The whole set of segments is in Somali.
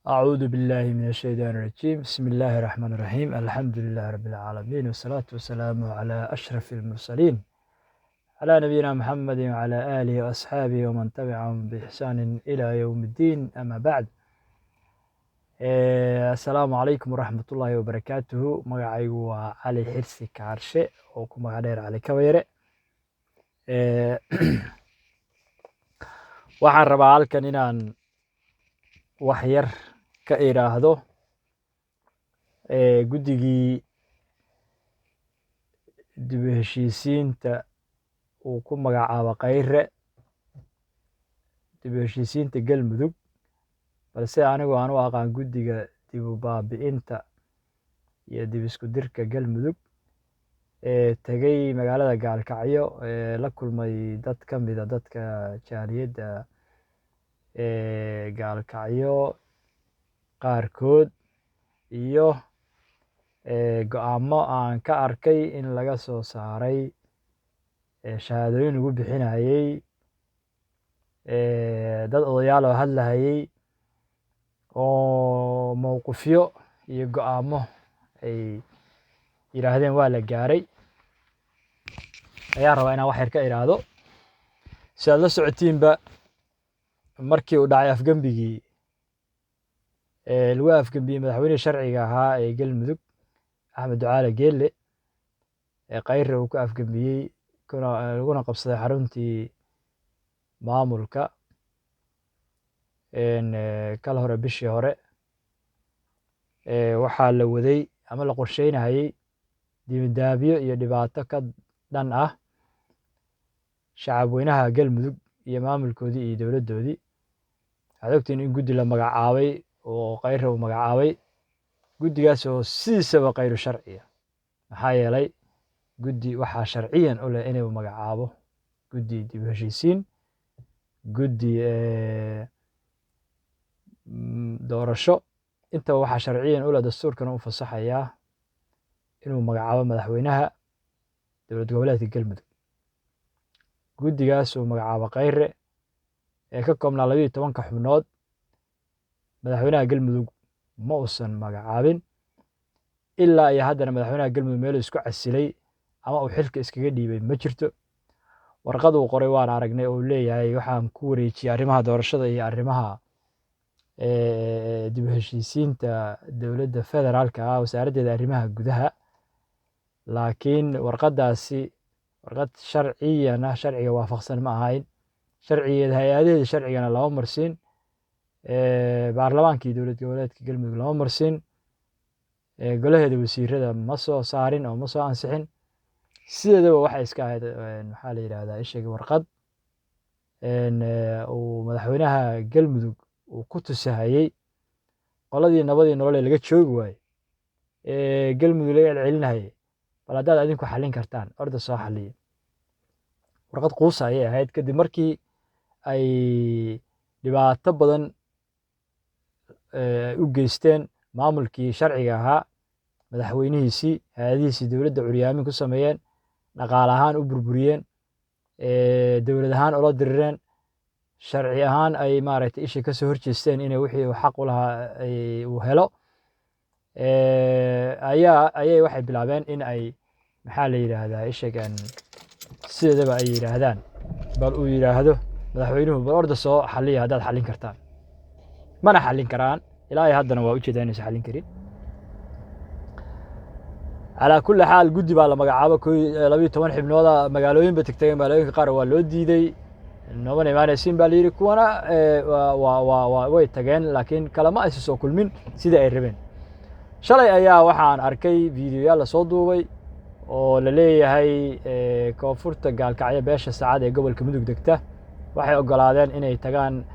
أعوذ بالله من الشيطان الرجيم. بسم الله الرحمن الرحيم. الحمد لله رب العالمين، والصلاة والسلام على أشرف المرسلين، على نبينا محمد وعلى آله وأصحابه ومن تبعهم بإحسان إلى يوم الدين. أما بعد، السلام عليكم ورحمة الله وبركاته. Magacaygu waa Cali Xirsi Kaarshe oo ku magac dheer Cali Kabayre. Waxaan rabaa halkan inaan wax yar ka iraahdo guddigii dib u heshiisiinta uu ku magacaabo Khayre, dib u heshiisiinta Galmudug, balse anigu aan u aqaan guddiga dib u baabi'inta iyo dib isku dirka Galmudug, ee tegey magaalada Gaalkacyo, ee la kulmay dad ka mida dadka jaaliyadda ee Gaalkacyo qaarkood, iyo go'aamo aan ka arkay in laga soo saaray, shahaadooyin lagu bixinayey, dad odayaal oo hadlahayey oo mowqifyo iyo go'aamo ay yidhaahdeen waa la gaaray ayaan rabaa inaan wax yar ka iraahdo. Si aad la socotiinba, markii uu dhacay afgembigii ee lagu afgembiyey madaxweynihii sharciga ahaa ee Galmudug, Axmed Ducaale Geelle, ee Khayre uu ku afgembiyey kuna laguna qabsaday xaruntii maamulka kala hore bishii hore, waxaa la waday ama la qorsheynayey dibindaabyo iyo dhibaato ka dhan ah shacab weynaha Galmudug iyo maamulkoodii iyo dowladdoodii. Waxaad ogtihiin in guddi la magacaabay oo Khayre uu magacaabay, guddigaas oo sidiisaba khayru sharciya, maxaa yeelay guddi waxaa sharciyan u leh inuu magacaabo guddi dib u heshiisiin, guddi doorasho, intaba waxaa sharciyan u leh, dastuurkana u fasaxayaa inuu magacaabo madaxweynaha dowlad goboleedka Galmudug. Guddigaas uu magacaabo Khayre ee ka koobnaa 12-ka xubnood, madaxweynaha Galmudug ma uusan magacaabin. Ilaa iyo haddana madaxweynaha Galmudug meel isku casilay ama uu xilka iskaga dhiibay ma jirto. Warqad uu qoray waan aragnay oo uu leeyahay waxaan ku wareejiyey arrimaha doorashada iyo arrimaha dib u heshiisiinta dowladda federaalka ah, wasaaraddeeda arrimaha gudaha, laakiin warqaddaasi warqad sharciyan ah, sharciga waafaqsan ma ahayn. Sharcigeeda hay-adaheeda sharcigana lama marsiin, baarlamaankii dowlad goboleedka Galmudug lama marsiin, golaheeda wasiirada ma soo saarin oo ma soo ansixin. Sideedaba waxay iska ahayd, maxaa la yidhahdaa, isheeg, warqad uu madaxweynaha Galmudug uu ku tusahayey qoladii Nabadii Nolol ee laga joogi waayey ee Galmudug laga celcelinayay, bal haddaad adinku xallin kartaan, orda soo xalliya. Warqad quusa ayay ahayd kadib markii ay dhibaato badan u geysteen maamulkii sharciga ahaa, madaxweynihiisii, hay-adihiisii dowladda curyaamin ku sameeyeen, dhaqaale ahaan u burburiyeen, dowlad ahaan ula dirireen, sharci ahaan ay maaragtay isha ka soo horjeesteen inay wixii uu xaq u lahaa uu helo, ayaa ayay waxay bilaabeen in ay, maxaa la yidhaahdaa, ishagan, sideedaba ay yidhaahdaan, bal uu yidhaahdo madaxweynuhu bal orda soo xalliya haddaad xallin kartaan. Mana xallin karaan, ilaa ay haddana waa ujeedaa inaysan xallin karin. Calaa kulli xaal, guddi baa la magacaabo 12 xibnooda. Magaalooyin ba tegtay, magaalooyinka qaar waa loo diiday, noomana imaanaysiin baa la yidhi. Kuwana waa way tageen, laakiin kalama aysan soo kulmin sidii ay rabeen. Shalay ayaa waxaan arkay fiidiyoyaal lasoo duubay oo la leeyahay koonfurta Gaalkacyo, beesha Saacad ee gobolka Mudug degta, waxay oggolaadeen inay tagaan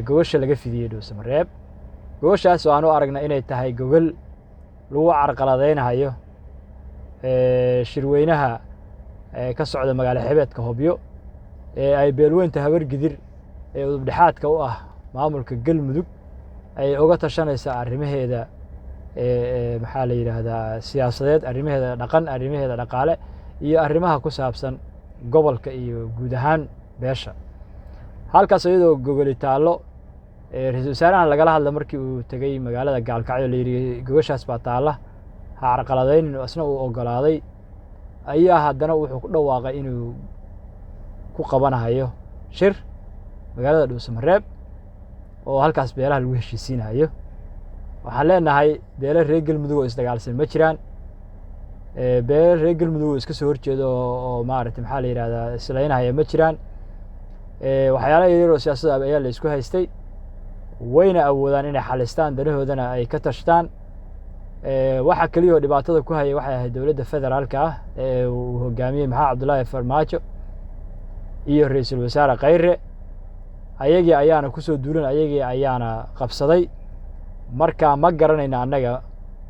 gogosha laga fidiyey Dhuusamareeb. Gogoshaas oo aan u aragnay inay tahay gogol lagu carqaladaynayo shirweynaha ka socda magaalo xebeedka Hobyo ee ay beelweynta Habargidir ee udubdhexaadka u ah maamulka Galmudug ay uga tashanaysa arrimaheeda, maxaa la yidhaahdaa, siyaasadeed, arrimaheeda dhaqan, arrimaheeda dhaqaale iyo arrimaha ku saabsan gobolka iyo guud ahaan beesha. Halkaas iyadoo gogoli taallo Ra-iisul wasaarahan lagala hadla markii uu tegey magaalada Gaalkacyo, la yidhi gogashaas baa taalla, ha carqaladaynin, isna uu ogolaaday, ayaa haddana wuxuu ku dhawaaqay inuu ku qabanahayo shir magaalada Dhuusamareeb oo halkaas beelaha lagu heshiisiinayo. Waxaan leenahay beele reer Galmudug oo isdagaalsan ma jiraan, beele reer Galmudug oo iska soo horjeedo oo maaragtay maxaa la yidhahdaa islaynahaya ma jiraan. Waxyaalaha yaryar oo siyaasadda ayaa la isku haystay, wayna awoodaan inay xalistaan, danahoodana ay ka tashtaan. Waxa keliya oo dhibaatada ku hayay waxay ahayd dowladda federaalka ah ee uu hogaamiyey Maxamed Cabdullaahi Farmaajo iyo ra-iisul wasaare Khayre. Ayagii ayaana kusoo duulan, ayagii ayaana qabsaday. Marka ma garanayna annaga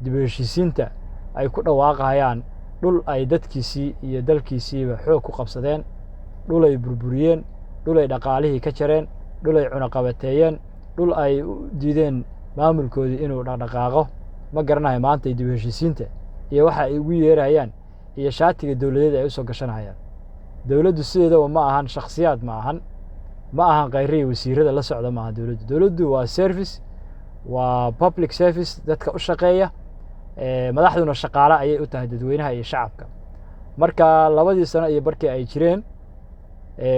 dib u heshiisiinta ay ku dhawaaqahayaan dhul ay dadkiisii iyo dalkiisiiba xoog ku qabsadeen, dhul ay burburiyeen, dhul ay dhaqaalihii ka jareen, dhul ay cunaqabateeyeen, dhul ay u diideen maamulkoodii inuu dhaqdhaqaaqo. Ma garanayo maanta dib u heshiisiinta iyo waxa ay ugu yeerayaan iyo shaatiga dowladeed ay usoo gashanayaan. Dowladdu sideedaba ma ahan shakhsiyaad, ma ahan, ma ahan Khayre iyo wasiirada la socda, ma ahan dowladdu. Dowladdu waa service, waa public service dadka u shaqeeya, madaxduna shaqaale ayay u tahay dadweynaha iyo shacabka. Marka labadii sano iyo barkii ay jireen,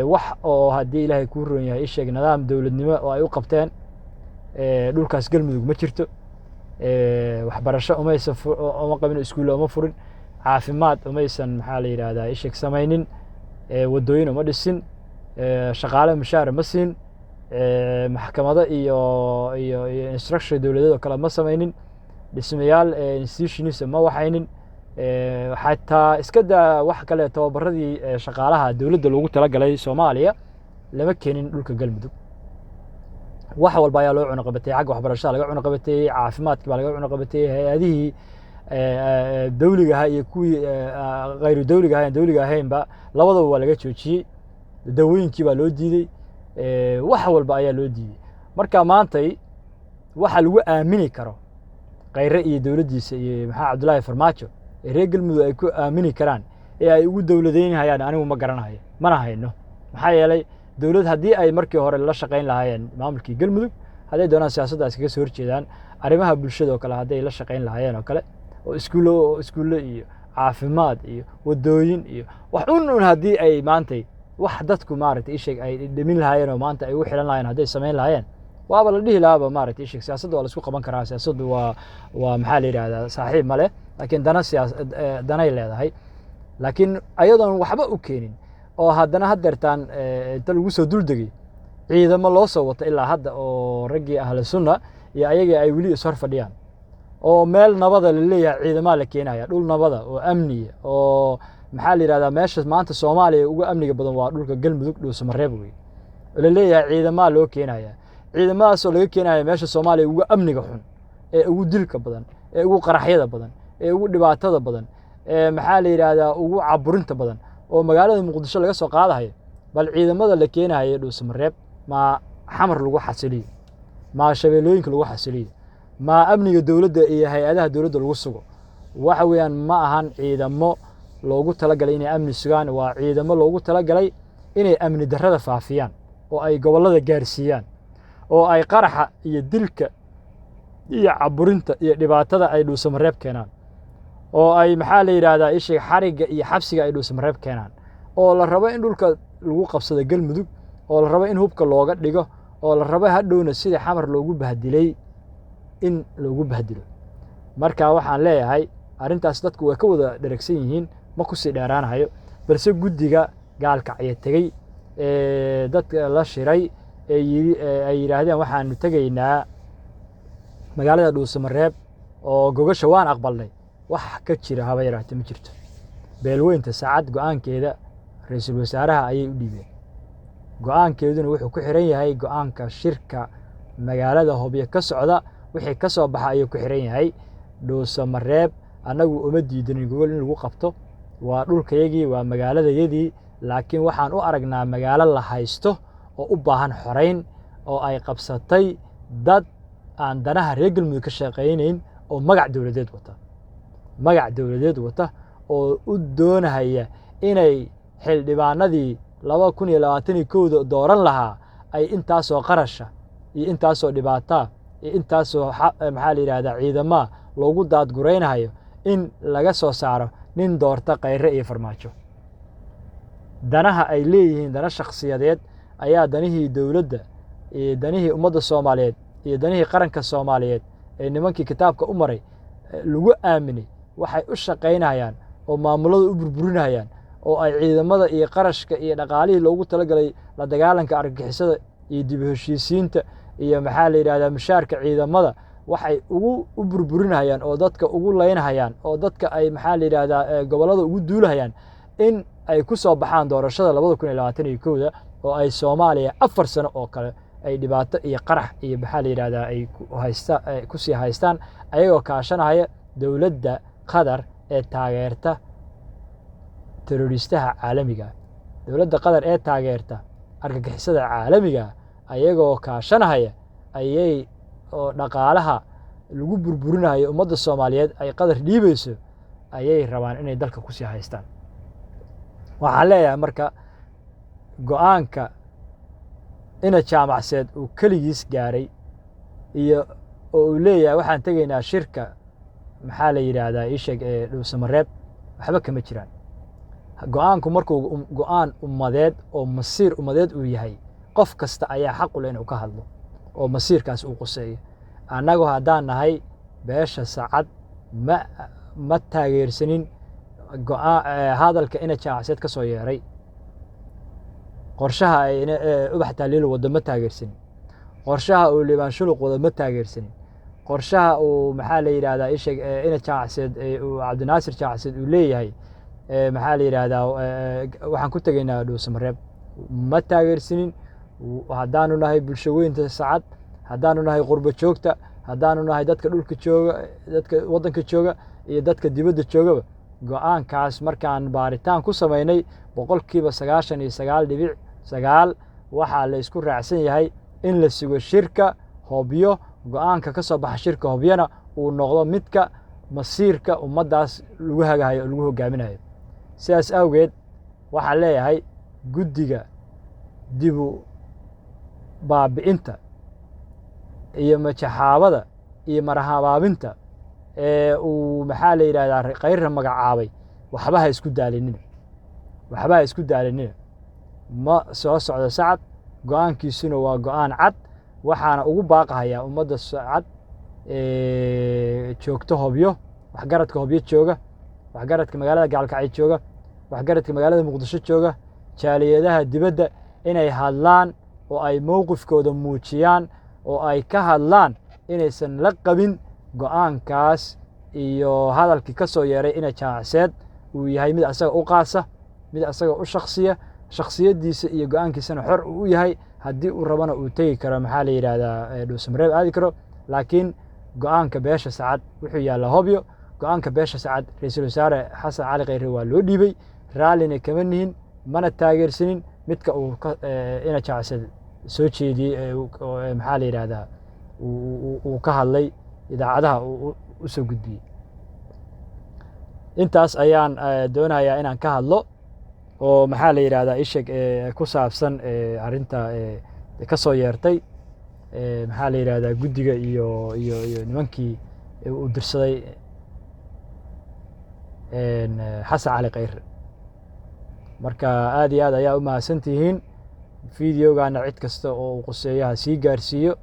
wax oo haddii Ilaahay kuu roon yahay isheeg nidaam dowladnimo oo ay u qabteen dhulkaas Galmudug ma jirto. Waxbarasho umaysan, uma qabin, iskuulla uma furin, caafimaad umaysan maxaa la yidhahdaa isheeg samaynin, waddooyin uma dhisin, shaqaale mushaar ma siin, maxkamado iyo instruction dowladeed oo kale ma samaynin, dhismayaal institutions ma waxaynin, xataa iska daa wax kale, tababaradii shaqaalaha dowladda loogu talagalay Soomaaliya lama keenin dhulka Galmudug. Wax walba ayaa loo cunaqabateeyey, xagga waxbarashada laga cunaqabateeyey, caafimaadka baa laga cunaqabateeyey, hay-adihii dawliga ahaa iyo kuwii khayru dawliga ahaa aan dawliga ahaynba labadaba waa laga joojiyey, dawooyinkii baa loo diidey, wax walba ayaa loo diidey. Marka maantay waxa lagu aamini karo Khayre iyo dowladdiisa iyo Maxamed Cabdullaahi Farmaajo ee reer Galmudug ay ku aamini karaan ee ay ugu dowladeynhayaan anigu ma garanayo, mana hayno. Maxaa yeelay dowlad haddii ay markii hore la shaqayn lahaayeen maamulkii Galmudug, hadday doonaan siyaasadda iskaga soo horjeedaan, arrimaha bulshada oo kale hadday la shaqayn lahaayeen oo kale, oo iskuullo iyo caafimaad iyo waddooyin iyo wax un un haddii ay maantay wax dadku maaragtay isheeg ay dhimin lahaayeen oo maanta ay ugu xilan lahaayeen hadday samayn lahaayeen, waaba la dhihi lahaaba maaragtay isheeg siyaasadda waa la isku qaban karaa, siyaasaddu waa maxaa la yidhahdaa saaxiib ma leh, laakiin dana siyaas danay leedahay. Laakiin ayadoon waxba u keenin oo haddana haddeertaan inta lagu soo duldegay ciidamo loo soo wato ilaa hadda oo raggii Ahlu Sunna iyo ayagii ay weli is hor fadhiyaan oo meel nabada la leeyahay ciidamaa la keenaya, dhul nabada oo amniya oo maxaa la yidhahdaa meesha maanta Soomaaliya ugu amniga badan waa dhulka Galmudug, Dhuusamareeb wey, la leeyahay ciidamaa loo keenaya, ciidamadaasoo laga keenaya meesha Soomaaliya ugu amniga xun ee ugu dilka badan ee ugu qaraxyada badan ee ugu dhibaatada badan ee maxaa la yidhaahdaa ugu caburinta badan oo magaalada Muqdisho laga soo qaadahayo. Bal ciidamada la keenayo Dhuusamareeb ma Xamar lagu xasiliyo, ma shabeellooyinka lagu xasiliyo, ma amniga dowladda iyo hay-adaha dowladda lagu sugo? Waxa weeyaan ma ahan ciidamo loogu talagalay inay amni sugaan, waa ciidamo loogu talagalay inay amni darrada faafiyaan oo ay gobollada gaarsiiyaan oo ay qaraxa iyo dilka iyo caburinta iyo dhibaatada ay Dhuusamareeb keenaan oo ay maxaa la yidhaahdaa isheeg xarigga iyo xabsiga ay Dhuusamareeb keenaan, oo la rabo in dhulka lagu qabsado Galmudug, oo la rabo in hubka looga dhigo, oo la rabo hadhowna sidii Xamar loogu bahdilay in loogu bahdilo. Marka waxaan leeyahay arrintaas dadku way ka wada dheragsan yihiin, ma kusii dheeraanahayo, balse guddiga Gaalkacyo tegey ee dadka la shiray ee yiri ay yidhaahdeen waxaanu tegaynaa magaalada Dhuusamareeb oo gogasha waan aqbalnay, wax ka jira haba yaraatee ma jirto. Beelweynta Saacad go-aankeeda ra-iisul wasaaraha ayay u dhiibeen, go-aankeeduna wuxuu ku xiran yahay go-aanka shirka magaalada Hobyo ka socda, wixii ka soo baxa ayuu ku xiran yahay. Dhuusamareeb annagu uma diidanin gogol in lagu qabto, waa dhulkayagii, waa magaaladayadii, laakiin waxaan u aragnaa magaalo la haysto oo u baahan xoreyn oo ay qabsatay dad aan danaha reer Galmudug ka shaqaynayn oo magac dowladeed wata, magac dowladeed wata oo u doonahaya inay xildhibaanadii 2021 dooran lahaa ay intaasoo qarasha iyo intaasoo dhibaataa iyo intaasoo maxaa la yidhahdaa ciidamaa loogu daadguraynayo in laga soo saaro nin doorta Khayre iyo Farmaajo. Danaha ay leeyihiin, dana shakhsiyadeed, ayaa danihii dowladda iyo danihii ummadda Soomaaliyeed iyo danihii qaranka Soomaaliyeed ee nimankii kitaabka u maray lagu aaminay waxay u shaqaynayaan oo maamulada u burburinayaan oo ay ciidamada iyo qarashka iyo dhaqaalihii loogu talagalay la dagaalanka argagixisada iyo dib u heshiisiinta iyo maxaa la yidhahdaa mushaarka ciidamada waxay ugu u burburinayaan oo dadka ugu laynahayaan oo dadka ay maxaa la yidhahdaa gobollada ugu duulahayaan in ay ku soo baxaan doorashada 2021-da oo ay Soomaaliya 4 sano oo kale ay dhibaato iyo qarax iyo maxaa la yidhahdaa ay haysta ku sii haystaan, ayagoo kaashanaya dowladda Qatar ee taageerta terroristaha caalamiga, dowladda Qatar ee taageerta argagixisada caalamiga, ayagoo kaashanaya ayay oo dhaqaalaha lagu burburinayo ummadda Soomaaliyeed ay Qatar dhiibayso ayay rabaan inay dalka ku sii haystaan. Waxaan leeyahay marka go'aanka ina Jaamacseed uu keligiis gaaray iyo oo uu leeyahay waxaan tegaynaa shirka maxaa la yidhaahdaa ii sheeg ee Dhuusamareeb, waxba kama jiraan. Go'aanku markuu go'aan ummadeed oo masiir ummadeed uu yahay, qof kasta ayaa xaq u leh inuu ka hadlo oo masiirkaas uu quseeyo. Annagu haddaan nahay beesha Sacad ma taageersanin hadalka ina Jaamacseed ka soo yeeray, qorshaha ay Ubax Taaliil wado ma taageersanin, qorshaha uu Liibaan Shuluq wado ma taageersanin, qorshaha uu maxaa la yidhahdaa ii sheeg ina Jaamacseed uu Cabdinaasir Jaamacseed uu leeyahay maxaa la yidhahdaa waxaan ku tegaynaa Dhuusamareeb ma taageersanin. Haddaanu nahay bulsho weynta Sacad, haddaanu nahay qurbo joogta, haddaanu nahay dadka dhulka jooga, dadka waddanka jooga iyo dadka dibadda joogaba, go'aankaas markaan baaritaan ku samaynay 99.9% waxaa la isku raacsan yahay in la sugo shirka Hobyo, go'aanka ka soo baxa shirka Hobyana uu noqdo midka masiirka ummaddaas lagu hagahayo oo lagu hogaaminayo. Sidaas awgeed waxaan leeyahay guddiga dibu baabi'inta iyo majaxaabada iyo marahabaabinta ee uu maxaa la yidhahdaa Khayre magacaabay, waxba ha isku daalinina, waxba ha isku daalinina. Ma soo socdo Sacad, go'aankiisuna waa go'aan cad. Waxaana ugu baaqahayaa ummadda Sacad joogto Hobyo, waxgaradka Hobyo jooga, waxgaradka magaalada Gaalkacyo jooga, waxgaradka magaalada Muqdisho jooga, jaaliyadaha dibadda, inay hadlaan oo ay mowqifkooda muujiyaan oo ay ka hadlaan inaysan la qabin go'aankaas iyo hadalkii ka soo yeeray ina Jaamacseed uu yahay mid asaga u qaasa, mid asaga u shakhsiya, shakhsiyaddiisa iyo go'aankiisana xor uu u yahay. Haddii uu rabana uu tegi karo maxaa la yidhahdaa Dhuusamareeb aadi karo, laakiin go'aanka beesha Sacad wuxuu yaallaa Hobyo. Go'aanka beesha Sacad ra'iisul wasaare Xasan Cali Khayre waa loo dhiibay, raallina kama nihin, mana taageersanin midka uu ina Jaamacseed soo jeediyey maxaa la yidhahdaa uu ka hadlay idaacadaha uu u soo gudbiyey. Intaas ayaan doonayaa inaan ka hadlo oo maxaa la yidhahdaa isheg ku saabsan arrinta ka soo yeertay maxaa la yidhahdaa guddiga iyo iyo iyo nimankii uu dirsaday Xasan Cali Khayre. Marka aad iyo aad ayaa u mahadsantihiin. Videogana cid kasta oo uu quseeyo ha sii gaarsiiyo.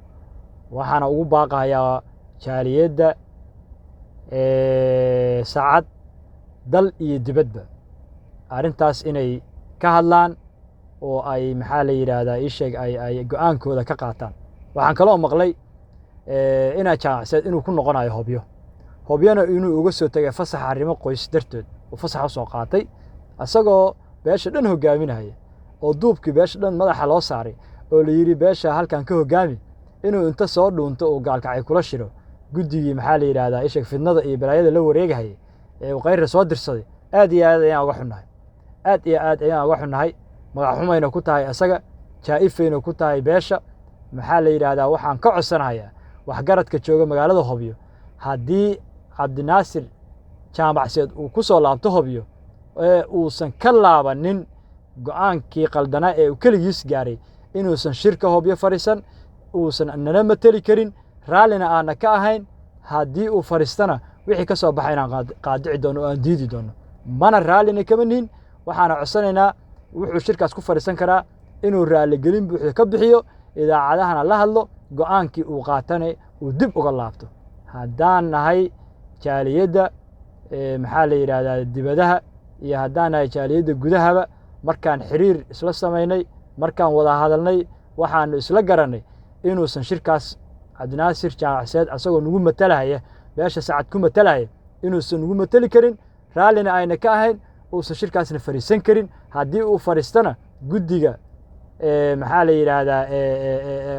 Waxaana ugu baaqahayaa jaaliyadda Sacad dal iyo dibadba arrintaas inay ka hadlaan oo ay maxaa la yidhaahdaa ii sheeg ay go'aankooda ka qaataan. Waxaan kaloo maqlay inaa Jaamacseed inuu ku noqonayo Hobyo, Hobyona inuu uga soo tegay fasax arrimo qoys dartood uu fasax u soo qaatay, isagoo beesha dhan hogaaminaya oo duubkii beesha dhan madaxa loo saaray oo la yidhi beesha halkan ka hogaami, inuu inta soo dhuunto uu Gaalkacay kula shiro guddigii maxaa la yidhahdaa isheeg fidnada iyo balaayada la wareegahayay ee uu Khayre soo dirsaday. Aad iyo aad ayaan uga xunnahay, aad iyo aad ayaan uga xunnahay. Magac xumayna ku tahay asaga, jaa'ifayna ku tahay beesha. Maxaa la yidhaahdaa waxaan ka codsanayaa waxgaradka jooga magaalada Hobyo, haddii Cabdinaasir Jaamacseed uu ku soo laabto Hobyo ee uusan ka laabanin go'aankii qaldanaa ee uu keligiis gaaray, inuusan shirka Hobyo fadhiisan, Uusan nana mateli karin, raallina aana ka ahayn. Haddii uu fadhiistana, wixii ka soo baxa inaan qaadici doono oo aan diidi doono, mana raallina kama nihin. Waxaana codsanaynaa, wuxuu shirkaas ku fadhiisan karaa inuu raalligelin buuxda ka bixiyo, idaacadahana la hadlo, go'aankii uu qaatana uu dib uga laabto. Haddaan nahay jaaliyadda, maxaa la yidhaahdaa, dibadaha, iyo haddaan nahay jaaliyadda gudahaba, markaan xiriir isla samaynay, markaan wada hadalnay, waxaanu isla garannay inuusan shirkaas Cabdinaasir Jaamac Seed, asagoo nagu matalahaya, beesha Sacad ku matalahaya, inuusan nagu mateli karin, raallina ayna ka ahayn, uusan shirkaasna fadhiisan karin. Haddii uu fadhiistana, guddiga, maxaa la yidhaahdaa,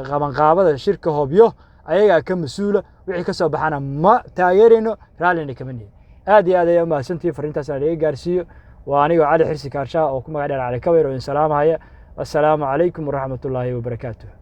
qabanqaabada shirka Hobyo ayagaa ka mas-uula. Wixii ka soo baxana ma taageerayno, raallina kama nihin. Aad iyo aad ayaa umahadsantihi. Fariintaasna laga gaarsiiyo. Waa anigoo Cali Xirsi Kaarshaha oo ku magac dheer Cali Kabayr oo idin salaamahaya. Assalaamu calaykum waraxmatullaahi wabarakaatuh.